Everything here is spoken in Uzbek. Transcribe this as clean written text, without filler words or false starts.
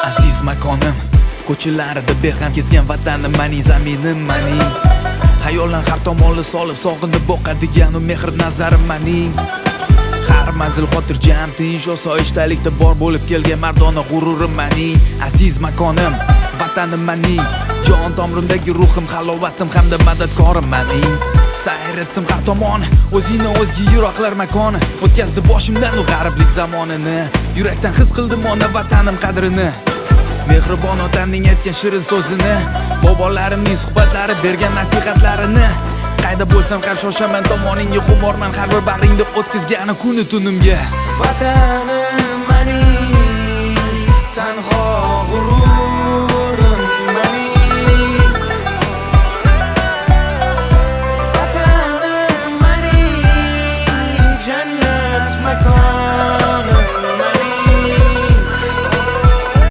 Aziz makonim, ko'chalarida beham kezgan vatanim maning, zaminim maning. Xayoldan har tomonli solib, sog'inib boqadigan u mehr nazarim maning. Har manzil xotirjam, tinch, osoyishtalikda bor bo'lib kelgan mardona g'ururim maning. Aziz makonim, vatanim maning. Jon tomirimdagi ruhim, halovatim hamda madadkorim maning. Sayr etdim har tomon, o'zingni o'zga yiroqlar makoni. O'tkazdi boshimdan u g'ariblik zamonini. Yurakdan his qildim ona vatanim qadrini. Mehribon otamning aytgan shirin so'zini, bobolarimning suhbatlari, bergan nasihatlarini. Qayda bo'lsam ham shoshaman tomoningga, xumorman har bir bag'ringda o'tkazgani kuni tunimga. Vatanim mening.